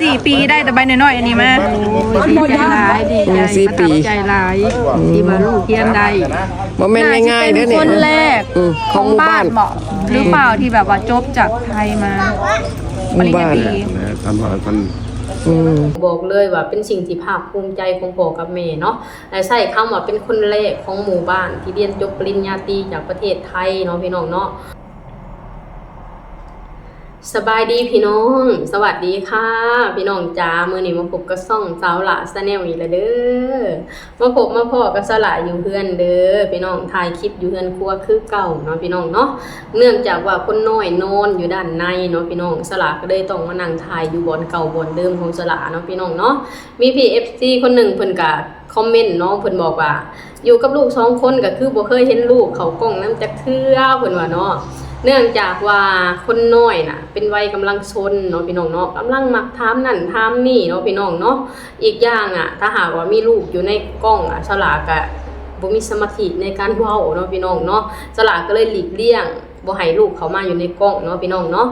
ສີ່ປີ ໄດ້ແຕ່ໃບນ້ອຍໆອັນນີ້ມາ. ໂອ້ຍ ດີໃຈຫຼາຍ ດີໃຈ ອືມ ສີ່ປີ ປະທັບໃຈຫຼາຍ ອືມ ທີ່ວ່າລູກຮຽນໄດ້. ບໍ່ແມ່ນງ່າຍໆເດີນີ້ ໜ້າຊິເປັນຄົນແລກ ອືມ ຂອງໝູ່ບ້ານ ຂອງບ້ານບໍ ຫຼືເປົ່າ ທີ່ແບບວ່າຈົບຈາກໄທມາ ປະລິນຍາຕີ. ອືມ ບອກເລີຍວ່າເປັນສິ່ງທີ່ພາກພູມໃຈຂອງພໍ່ກັບແມ່ເນາະ ແລະ ໃຊ້ຄຳວ່າເປັນຄົນແລກຂອງໝູ່ບ້ານທີ່ຮຽນຈົບປະລິນຍາຕີຈາກປະເທດໄທເນາະ ພີ່ນ້ອງເນາະ. ສະບາຍດີພີ່ນ້ອງ ສະຫວັດດີຄ່ະ ພີ່ນ້ອງຈ໋າ. ມື້ນີ້ມາພົບກັບຊ່ອງສາວຫຼ້າ Channel ອີກແລ້ວເດີ. ມາພົບມາພໍ້ກັບສາວຫຼ້າຢູ່ເຮືອນເດີພີ່ນ້ອງ ຖ່າຍຄລິບຢູ່ເຮືອນຄົວຄືເກົ່າເນາະ ພີ່ນ້ອງເນາະ. ເນື່ອງຈາກວ່າຄົນນ້ອຍນອນຢູ່ດ້ານໃນເນາະ ພີ່ນ້ອງ ສາວຫຼ້າກໍເລີຍຕ້ອງມານັ່ງຖ່າຍຢູ່ບ່ອນເກົ່າບ່ອນເດີມຂອງສາວຫຼ້າເນາະ ພີ່ນ້ອງເນາະ. ມີພີ່ ເອັຟຊີ ຄົນໜຶ່ງເພິ່ນກະຄອມເມັນເນາະ ເພິ່ນບອກວ່າ ຢູ່ກັບລູກສອງຄົນກໍຄືບໍ່ເຄີຍເຫັນລູກເຂົ້າກ້ອງນຳຈັກເທື່ອ ເພິ່ນວ່າເນາະ. ເນື່ອງຈາກວ່າຄົນນ້ອຍນະເປັນໄວກຳລັງຊົນເນາະ ພີ່ນ້ອງເນາະ ກຳລັງມັກຖາມນັ້ນຖາມນີ້ເນາະ ພີ່ນ້ອງເນາະ. ອີກຢ່າງອະ ຖ້າຫາກວ່າມີລູກຢູ່ໃນກ້ອງອະ ສາວຫຼ້າກະບໍ່ມີສະມາທິໃນການເວົ້າເນາະ ພີ່ນ້ອງເນາະ. ສາວຫຼ້າກໍເລີຍຫຼີກລ່ຽງ ບໍ່ໃຫ້ລູກເຂົ້າມາຢູ່ໃນກ້ອງເນາະ ພີ່ນ້ອງເນາະ.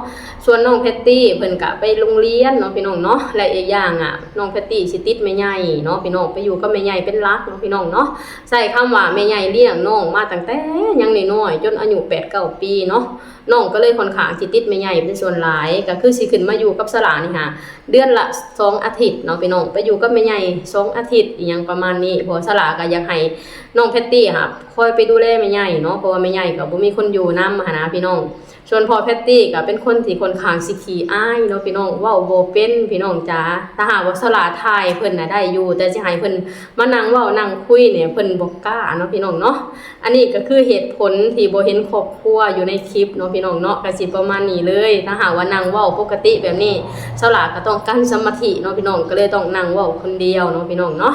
ສ່ວນນ້ອງແພັດຕີ ເພິ່ນກະໄປໂຮງຮຽນເນາະ ພີ່ນ້ອງເນາະ ແລະ ອີກຢ່າງອະ ນ້ອງແພັດຕີຊິຕິດແມ່ໃຫຍ່ເນາະ ພີ່ນ້ອງ ໄປຢູ່ກັບແມ່ໃຫຍ່ເປັນຫຼັກເນາະ ພີ່ນ້ອງເນາະ. ໃຊ້ຄຳວ່າແມ່ໃຫຍ່ລ້ຽງນ້ອງມາຕັ້ງແຕ່ຍັງນ້ອຍໆ ຈົນອາຍຸແປດເກົ້າປີເນາະ ນ້ອງກໍເລີຍຂ້ອນຂ້າງຊິຕິດແມ່ໃຫຍ່ເປັນສ່ວນຫຼາຍ ກໍຄືຊິຂຶ້ນມາຢູ່ກັບສາວຫຼ້ານີ້ຫາ ເດືອນລະສອງອາທິດເນາະ ພີ່ນ້ອງ ໄປຢູ່ກັບແມ່ໃຫຍ່ສອງອາທິດ ອີ່ຫຍັງປະມານນີ້ ເພາະວ່າສາວຫຼ້າກໍຢາກໃຫ້ນ້ອງແພັດຕີຫາ ຄອຍໄປດູແລແມ່ໃຫຍ່ເນາະ ເພາະວ່າແມ່ໃຫຍ່ກໍບໍ່ມີຄົນຢູ່ນຳຫັ້ນນະ ພີ່ນ້ອງ. ສ່ວນພໍ່ແພັດຕີກໍເປັນຄົນທີ່ຂ້ອນຂ້າງຊິຂີ້ອາຍເນາະ ພີ່ນ້ອງ ເວົ້າບໍ່ເປັນ ພີ່ນ້ອງຈ໋າ. ຖ້າຫາກວ່າສາວຫຼ້າຖ່າຍເພິ່ນນະໄດ້ຢູ່ ແຕ່ຊິໃຫ້ເພິ່ນມານັ່ງເວົ້ານັ່ງຄຸຍນີ້ ເພິ່ນບໍ່ກ້າເນາະ ພີ່ນ້ອງເນາະ. ອັນນີ້ກໍຄືເຫດຜົນທີ່ບໍ່ເຫັນຄອບຄົວຢູ່ໃນຄລິບເນາະ ພີ່ນ້ອງເນາະ ກໍຊິປະມານນີ້ເລີຍ. ຖ້າຫາກວ່ານັ່ງເວົ້າປົກກະຕິແບບນີ້ ສາວຫຼ້າກໍຕ້ອງການສະມາທິເນາະ ພີ່ນ້ອງ ກໍເລີຍຕ້ອງນັ່ງເວົ້າຄົນດຽວເນາະ ພີ່ນ້ອງເນາະ.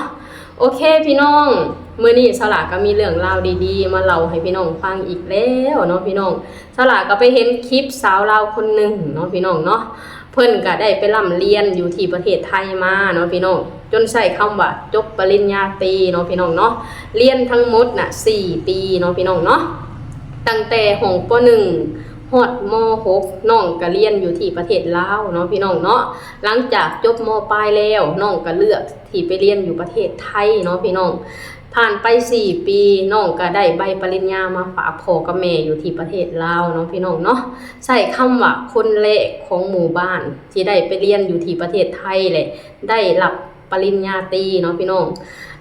ໂອເຄພີ່ນ້ອງ ມື້ນີ້ສາວຫຼ້າກໍມີເລື່ອງລາວດີໆມາເລົ່າໃຫ້ພີ່ນ້ອງຟັງອີກແລ້ວເນາະ ພີ່ນ້ອງ. ສາວຫຼ້າກໍໄປເຫັນຄລິບສາວລາວຄົນໜຶ່ງເນາະ ພີ່ນ້ອງເນາະ ເພິ່ນກໍໄດ້ໄປລ່ຳຮຽນຢູ່ທີ່ປະເທດໄທມາເນາະ ພີ່ນ້ອງ ຈົນໃຊ້ຄຳວ່າຈົບປະລິນຍາຕີເນາະ ພີ່ນ້ອງເນາະ. ຮຽນທັງໝົດນະສີ່ປີເນາະ ພີ່ນ້ອງເນາະ ຕັ້ງແຕ່ຫ້ອງ ປໍໜຶ່ງ ຮອດ ມໍຫົກ ນ້ອງກໍຮຽນຢູ່ທີ່ປະເທດລາວເນາະ ພີ່ນ້ອງເນາະ. ຫຼັງຈາກຈົບ ມໍປາຍ ແລ້ວ ນ້ອງກໍເລືອກ ທີ່ໄປຮຽນຢູ່ປະເທດໄທເນາະ ພີ່ນ້ອງ. ຜ່ານໄປສີ່ປີ ນ້ອງກໍໄດ້ໃບປະລິນຍາມາຝາກພໍ່ກັບແມ່ຢູ່ທີ່ປະເທດລາວເນາະ ພີ່ນ້ອງເນາະ. ໃຊ້ຄຳວ່າຄົນແລກຂອງໝູ່ບ້ານທີ່ໄດ້ໄປຮຽນຢູ່ທີ່ປະເທດໄທ ແລະ ໄດ້ຮັບປະລິນຍາຕີເນາະ ພີ່ນ້ອງ.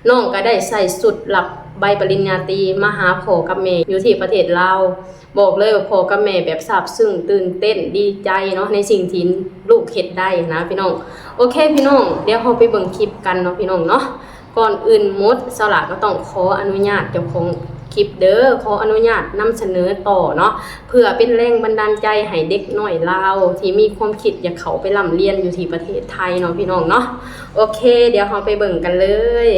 ນ້ອງກໍໄດ້ໃສ່ຊຸດຮັບໃບປະລິນຍາຕີມາຫາພໍ່ກັບແມ່ຢູ່ທີ່ປະເທດລາວ. ບອກເລີຍວ່າພໍ່ກັບແມ່ແບບຊາບຊຶ້ງ ຕື່ນເຕັ້ນ ດີໃຈເນາະ ໃນສິ່ງທີ່ລູກເຮັດໄດ້ນະ ພີ່ນ້ອງ. ໂອເຄພີ່ນ້ອງ ດຽວເຮົາໄປເບິ່ງຄລິບກັນເນາະ ພີ່ນ້ອງເນາະ. ກ່ອນອື່ນໝົດ ສາວຫຼ້າກໍຕ້ອງຂໍອະນຸຍາດເຈົ້າຂອງຄລິບເດີ ຂໍອະນຸຍາດນຳສະເໜີຕໍ່ເນາະ ເພື່ອເປັນແຮງບັນດານໃຈໃຫ້ເດັກນ້ອຍລາວທີ່ມີຄວາມຄິດຢາກເຂົ້າໄປລ່ຳຮຽນຢູ່ທີ່ປະເທດໄທເນາະ ພີ່ນ້ອງເນາະ. ໂອເຄ ດຽວເຮົາໄປເບິ່ງກັນເລີຍ.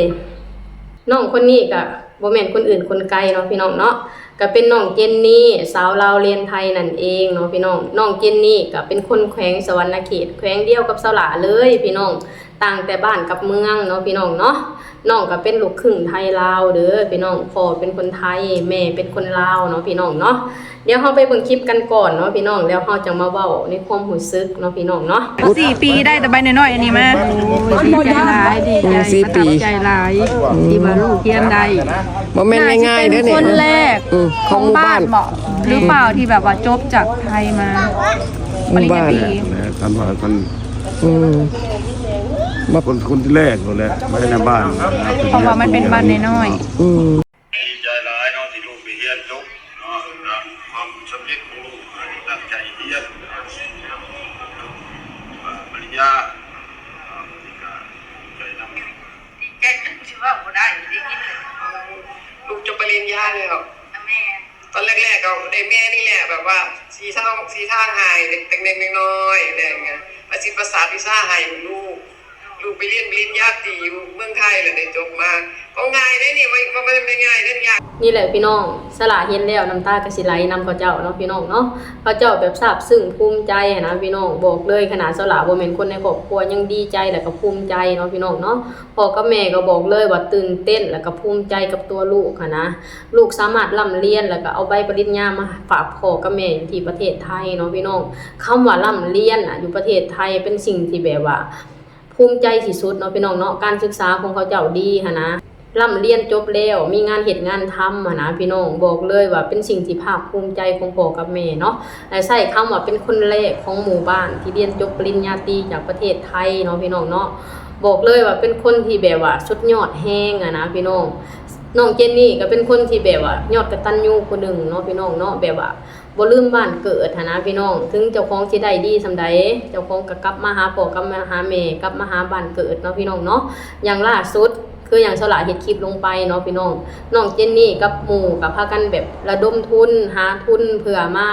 ນ້ອງຄົນນີ້ກໍ ບໍ່ແມ່ນຄົນອື່ນຄົນໄກເນາະ ພີ່ນ້ອງເນາະ ກໍເປັນນ້ອງເຈນນີ ສາວລາວລຽນໄທນັ້ນເອງເນາະ ພີ່ນ້ອງ. ນ້ອງເຈນນີກໍເປັນຄົນແຂວງສະຫວັນນະເຂດ ແຂວງດຽວກັບສາວຫຼ້າເລີຍ ພີ່ນ້ອງ ຕ່າງແຕ່ບ້ານກັບເມືອງເນາະ ພີ່ນ້ອງເນາະ. ນ້ອງກໍເປັນລູກຄຶ່ງໄທລາວເດີ ພີ່ນ້ອງ ພໍ່ເປັນຄົນໄທ ແມ່ເປັນຄົນລາວເນາະ ພີ່ນ້ອງເນາະ. ດຽວເຮົາໄປເບິ່ງຄລິບກັນກ່ອນເນາະ ພີ່ນ້ອງ ແລ້ວເຮົາຈັ່ງມາເວົ້າໃນຄວາມຮູ້ສຶກເນາະ ພີ່ນ້ອງເນາະ. ສີ່ປີ ໄດ້ແຕ່ໃບນ້ອຍໆອັນນີ້ມາ. ໂອ້ຍ ດີໃຈຫຼາຍ ດີໃຈ ປະທັບໃຈຫຼາຍ ອືມ ທີ່ວ່າລູກຮຽນໄດ້. ບໍ່ແມ່ນງ່າຍໆເດີນີ້ ໜ້າຊິເປັນຄົນແລກ ອືມ ຂອງໝູ່ບ້ານບໍ ຫຼືເປົ່າ ທີ່ແບບວ່າຈົບຈາກໄທມາ ປະລິນຍາຕີ. ອືມ ຄົນ ຄົນທີ່ແລກໂລດແຫຼະ ໄວ້ໃນບ້ານ ເພາະວ່າມັນເປັນບ້ານນ້ອຍໆ ອືມ. ດີໃຈຫຼາຍເນາະ ທີ່ລູກໄປຮຽນຈົບເນາະ ຄວາມສຳເລັດຂອງລູກ ຕັ້ງໃຈຮຽນ ຈົບປະລິນຍາ ນີ້ກໍດີໃຈນຳ. ດີໃຈຈົນຊິເວົ້າບໍ່ໄດ້ ໄດ້ຍິນ ລູກຈົບປະລິນຍາແລ້ວ. ແມ່ນ ຕອນແລກໆກໍໄດ້ແມ່ນີ້ແຫຼະ ແບບວ່າຊີ້ທາງ ຊີ້ທາງໃຫ້ເລັກໆນ້ອຍໆ ແລ້ວກໍຊິປະສານວິຊາໃຫ້ລູກ. ລູກໄປຮຽນປະລິນຍາຕີຢູ່ເມືອງໄທ ແລ້ວໄດ້ຈົບມາ. ເວົ້າງ່າຍເດ້ນີ້ ເວົ້າ ເວົ້າບໍ່ໄດ້ງ່າຍເດ້ນີ້. ນີ້ແຫຼະພີ່ນ້ອງ ສາວຫຼ້າເຫັນແລ້ວນ້ຳຕາກໍຊິໄຫຼນຳເຂົາເຈົ້າເນາະ ພີ່ນ້ອງເນາະ. ເຂົາເຈົ້າແບບຊາບຊຶ້ງພູມໃຈຫັ້ນນະ ພີ່ນ້ອງ. ບອກເລີຍ ຂະໜາດສາວຫຼ້າບໍ່ແມ່ນຄົນໃນຄອບຄົວ ຍັງດີໃຈ ແລ້ວກໍພູມໃຈເນາະ ພີ່ນ້ອງເນາະ. ພໍ່ກັບແມ່ກໍບອກເລີຍວ່າຕື່ນເຕັ້ນ ແລ້ວກໍພູມໃຈກັບຕົວລູກຫັ້ນນະ. ລູກສາມາດລ່ຳຮຽນ ແລ້ວກໍເອົາໃບປະລິນຍາມາຝາກພໍ່ກັບແມ່ຢູ່ທີ່ປະເທດໄທເນາະ ພີ່ນ້ອງ. ຄຳວ່າລ່ຳຮຽນນະ ຢູ່ປະເທດໄທເປັນສິ່ງທີ່ແບບວ່າ ພູມໃຈທີ່ສຸດເນາະພີ່ນ້ອງເນາະ ການສຶກສາຂອງເຂົາເຈົ້າດີຫັ້ນນະ ລ່ຳຮຽນຈົບແລ້ວ ມີງານເຮັດງານທຳຫັ້ນນະພີ່ນ້ອງ ບອກເລີຍວ່າເປັນສິ່ງທີ່ພາກພູມໃຈຂອງພໍ່ກັບແມ່ເນາະ ແລະ ໃຊ້ຄຳວ່າເປັນຄົນແລກຂອງໝູ່ບ້ານທີ່ຮຽນຈົບປະລິນຍາຕີຈາກປະເທດໄທເນາະພີ່ນ້ອງເນາະ ບອກເລີຍວ່າເປັນຄົນທີ່ແບບວ່າສຸດຍອດແຮງຫັ້ນນະພີ່ນ້ອງ. ນ້ອງເຈນນີ້ກໍເປັນຄົນທີ່ແບບວ່າຍອດກະຕັນຍູຜູ້ໜຶ່ງເນາະພີ່ນ້ອງເນາະ ແບບວ່າ ບໍ່ລືມບ້ານເກີດຫັ້ນນະພີ່ນ້ອງ ເຖິງເຈົ້າຂອງຊິໄດ້ດີສ່ຳໃດ ເຈົ້າຂອງກໍກັບມາຫາພໍ່ກັບມາຫາແມ່ ກັບມາຫາບ້ານເກີດເນາະພີ່ນ້ອງເນາະ. ຢ່າງລ່າສຸດ ຄືຢ່າງສາລາເຮັດຄລິບລົງໄປເນາະພີ່ນ້ອງ ນ້ອງເຈນນີ້ກັບໝູ່ກໍພາກັນແບບລະດົມທຶນ ຫາທຶນເພື່ອມາ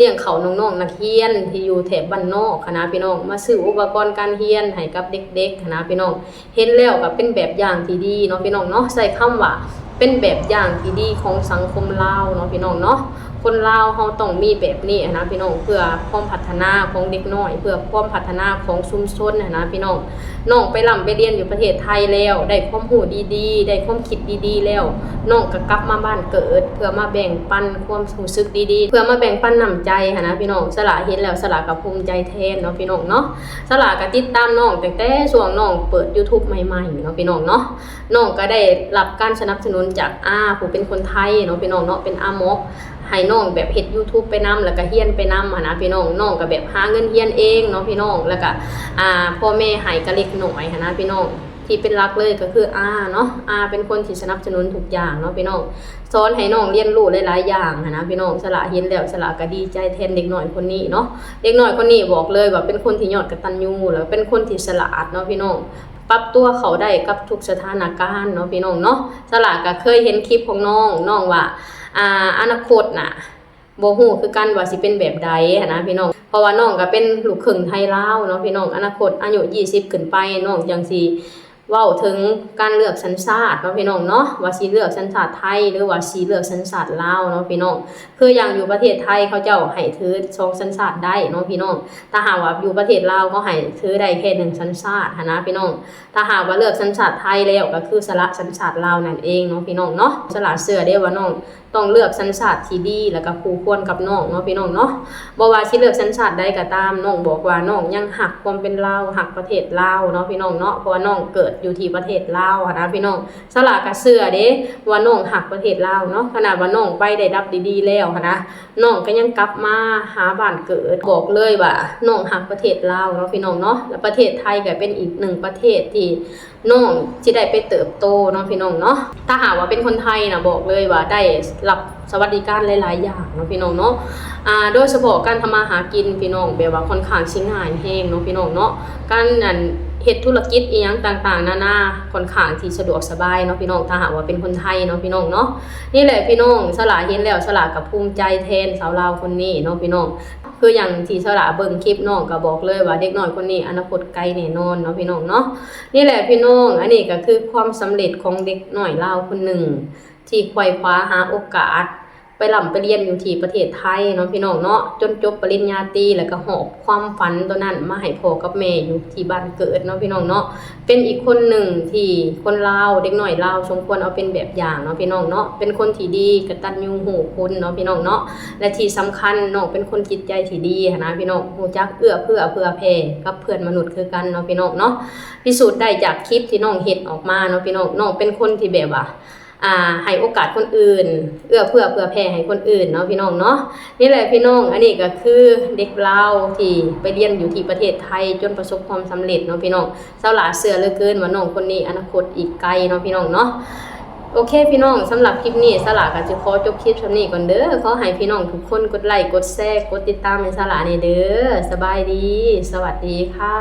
ລ້ຽງເຂົ້ານ້ອງໆນັກຮຽນທີ່ຢູ່ແຖບບ້ານນອກຫັ້ນນະພີ່ນ້ອງ ມາຊື້ອຸປະກອນການຮຽນໃຫ້ກັບເດັກໆຫັ້ນນະພີ່ນ້ອງ. ເຫັນແລ້ວກໍເປັນແບບຢ່າງທີ່ດີເນາະພີ່ນ້ອງເນາະ ໃຊ້ຄຳວ່າເປັນແບບຢ່າງທີ່ດີຂອງສັງຄົມລາວເນາະພີ່ນ້ອງເນາະ. ຄົນລາວເຮົາຕ້ອງມີແບບນີ້ຫັ້ນນະພີ່ນ້ອງ ເພື່ອຄວາມພັດທະນາຂອງເດັກນ້ອຍ ເພື່ອຄວາມພັດທະນາຂອງຊຸມຊົນຫັ້ນນະພີ່ນ້ອງ. ນ້ອງໄປລ່ຳໄປຮຽນຢູ່ປະເທດໄທແລ້ວ ໄດ້ຄວາມຮູ້ດີໆ ໄດ້ຄວາມຄິດດີໆແລ້ວ ນ້ອງກໍກັບມາບ້ານເກີດ ເພື່ອມາແບ່ງປັນຄວາມຮູ້ສຶກດີໆ ເພື່ອມາແບ່ງປັນນ້ຳໃຈຫັ້ນນະພີ່ນ້ອງ. ສາລາເຫັນແລ້ວ ສາລາກໍພູມໃຈແທນເນາະພີ່ນ້ອງເນາະ. ສາລາກໍຕິດຕາມນ້ອງຕັ້ງແຕ່ຊ່ວງນ້ອງເປີດ YouTube ໃໝ່ໆເນາະພີ່ນ້ອງເນາະ. ນ້ອງກໍໄດ້ຮັບການສະໜັບສະໜູນຈາກອາ ຜູ້ເປັນຄົນໄທເນາະພີ່ນ້ອງເນາະ ເປັນອາໝອກ ໃຫ້ນ້ອງແບບເຮັດ YouTube ໄປນຳ ແລ້ວກໍຮຽນໄປນຳຫັ້ນນະພີ່ນ້ອງ. ນ້ອງກໍແບບຫາເງິນຮຽນເອງເນາະພີ່ນ້ອງ ແລ້ວກໍ ອ່າ ພໍ່ແມ່ໃຫ້ກໍເລັກນ້ອຍຫັ້ນນະພີ່ນ້ອງ. ທີ່ເປັນຫຼັກເລີຍກໍຄືອາເນາະ ອາເປັນຄົນທີ່ສະໜັບສະໜູນທຸກຢ່າງເນາະພີ່ນ້ອງ ສອນໃຫ້ນ້ອງຮຽນຮູ້ຫຼາຍໆຢ່າງຫັ້ນນະພີ່ນ້ອງ. ສາລາເຫັນແລ້ວ ສາລາກໍດີໃຈແທນເດັກນ້ອຍຄົນນີ້ເນາະ. ເດັກນ້ອຍຄົນນີ້ບອກເລີຍວ່າເປັນຄົນທີ່ຍອດກະຕັນຍູ ແລ້ວເປັນຄົນທີ່ສະຫຼາດເນາະພີ່ນ້ອງ ປັບຕົວເຂົ້າໄດ້ກັບທຸກສະຖານະການເນາະພີ່ນ້ອງເນາະ. ສາລາກໍເຄີຍເຫັນຄລິບຂອງນ້ອງ ນ້ອງວ່າ ອ່າ ອະນາຄົດນະ ບໍ່ຮູ້ຄືກັນວ່າຊິເປັນແບບໃດຫັ້ນນະພີ່ນ້ອງ ເພາະວ່ານ້ອງກໍເປັນລູກເຄິ່ງໄທລາວເນາະພີ່ນ້ອງ. ອະນາຄົດອາຍຸຊາວຂຶ້ນໄປ ນ້ອງຈັ່ງຊິເວົ້າເຖິງການເລືອກສັນຊາດເນາະພີ່ນ້ອງເນາະ ວ່າຊິເລືອກສັນຊາດໄທ ຫຼືວ່າຊິເລືອກສັນຊາດລາວເນາະພີ່ນ້ອງ. ຄືຢ່າງຢູ່ປະເທດໄທ ເຂົາເຈົ້າໃຫ້ຖືສອງສັນຊາດໄດ້ເນາະພີ່ນ້ອງ ຖ້າຫາກວ່າຢູ່ປະເທດລາວ ເຂົາໃຫ້ຖືໄດ້ແຄ່ໜຶ່ງສັນຊາດຫັ້ນນະພີ່ນ້ອງ. ຖ້າຫາກວ່າເລືອກສັນຊາດໄທແລ້ວ ກໍຄືສະຫຼະສັນຊາດລາວນັ້ນເອງເນາະພີ່ນ້ອງເນາະ. ສາລາເຊື່ອເດ້ວ່ານ້ອງ ຕ້ອງເລືອກສັນຊາດທີ່ດີ ແລ້ວກໍຄູ່ຄວນກັບນ້ອງເນາະພີ່ນ້ອງເນາະ. ບໍ່ວ່າຊິເລືອກສັນຊາດໃດກໍຕາມ ນ້ອງບອກວ່ານ້ອງຍັງຮັກຄວາມເປັນລາວ ຮັກປະເທດລາວເນາະພີ່ນ້ອງເນາະ ເພາະວ່ານ້ອງເກີດຢູ່ທີ່ປະເທດລາວຫັ້ນນະພີ່ນ້ອງ. ສາລາກໍເຊື່ອເດ້ວ່ານ້ອງຮັກປະເທດລາວເນາະ ຂະໜາດວ່ານ້ອງໄປໄດ້ດັບດີໆແລ້ວຫັ້ນນະ ນ້ອງກໍຍັງກັບມາຫາບ້ານເກີດ. ບອກເລີຍວ່ານ້ອງຮັກປະເທດລາວເນາະພີ່ນ້ອງເນາະ ແລະ ປະເທດໄທກໍເປັນອີກໜຶ່ງປະເທດທີ່ ນ້ອງຊິໄດ້ໄປເຕີບໂຕເນາະພີ່ນ້ອງເນາະ. ຖ້າຫາກວ່າເປັນຄົນໄທນະ ບອກເລີຍວ່າໄດ້ຮັບສະຫວັດດີການຫຼາຍໆຢ່າງເນາະພີ່ນ້ອງເນາະ ໂດຍສະເພາະການທຳມາຫາກິນພີ່ນ້ອງ ແບບວ່າຂ້ອນຂ້າງຊິງ່າຍແຮງເນາະພີ່ນ້ອງເນາະ. ການ ອັນ ເຮັດທຸລະກິດອີ່ຫຍັງຕ່າງໆນານາ ຂ້ອນຂ້າງທີ່ສະດວກສະບາຍເນາະພີ່ນ້ອງ ຖ້າຫາກວ່າເປັນຄົນໄທເນາະພີ່ນ້ອງເນາະ. ນີ້ແຫຼະພີ່ນ້ອງ ສາລາເຫັນແລ້ວ ສາລາກໍພູມໃຈແທນສາວລາວຄົນນີ້ເນາະພີ່ນ້ອງ. ຄືຢ່າງທີ່ສາລາເບິ່ງຄລິບ ນ້ອງກໍບອກເລີຍວ່າເດັກນ້ອຍຄົນນີ້ອະນາຄົດໄກແນ່ນອນເນາະພີ່ນ້ອງເນາະ. ນີ້ແຫຼະພີ່ນ້ອງ ອັນນີ້ກໍຄືຄວາມສຳເລັດຂອງເດັກນ້ອຍລາວຄົນໜຶ່ງ ທີ່ໄຂວ່ຄວ້າຫາໂອກາດໄປລ່ຳໄປຮຽນຢູ່ທີ່ປະເທດໄທເນາະພີ່ນ້ອງເນາະ ຈົນຈົບປະລິນຍາຕີ ແລ້ວກໍຫອບຄວາມຝັນໂຕນັ້ນມາໃຫ້ພໍ່ກັບແມ່ຢູ່ທີ່ບ້ານເກີດເນາະພີ່ນ້ອງເນາະ. ເປັນອີກຄົນໜຶ່ງທີ່ຄົນລາວ ເດັກນ້ອຍລາວສົມຄວນເອົາເປັນແບບຢ່າງເນາະພີ່ນ້ອງເນາະ ເປັນຄົນທີ່ດີ ກະຕັນຍູຮູ້ຄຸນເນາະພີ່ນ້ອງເນາະ. ແລະ ທີ່ສຳຄັນ ນ້ອງເປັນຄົນຈິດໃຈທີ່ດີຫັ້ນນະພີ່ນ້ອງ ຮູ້ຈັກເອື້ອເຟື້ອເຜື່ອແຜ່ກັບເພື່ອນມະນຸດຄືກັນເນາະພີ່ນ້ອງເນາະ. ພິສູດໄດ້ຈາກຄລິບທີ່ນ້ອງເຮັດອອກມາເນາະພີ່ນ້ອງ. ນ້ອງເປັນຄົນທີ່ແບບວ່າ ອ່າ ໃຫ້ໂອກາດຄົນອື່ນ ເອື້ອເຟື້ອເຜື່ອແຜ່ໃຫ້ຄົນອື່ນເນາະພີ່ນ້ອງເນາະ. ນີ້ແຫຼະພີ່ນ້ອງ ອັນນີ້ກໍຄືເດັກລາວທີ່ໄປຮຽນຢູ່ທີ່ປະເທດໄທ ຈົນປະສົບຄວາມສຳເລັດເນາະພີ່ນ້ອງ. ສາວຫຼ້າເຊື່ອເຫຼືອເກີນວ່ານ້ອງຄົນນີ້ອະນາຄົດອີກໄກເນາະພີ່ນ້ອງເນາະ. ໂອເຄພີ່ນ້ອງ ສຳລັບຄລິບນີ້ ສາວຫຼ້າກໍຈະຂໍຈົບຄລິບສ່ຳນີ້ກ່ອນເດີ້. ຂໍໃຫ້ພີ່ນ້ອງທຸກຄົນກົດໄລ ກົດແຊ ກົດຕິດຕາມໃຫ້ສາວຫຼ້າແດ່ເດີ້. ສະບາຍດີ ສະຫວັດດີຄ່ະ.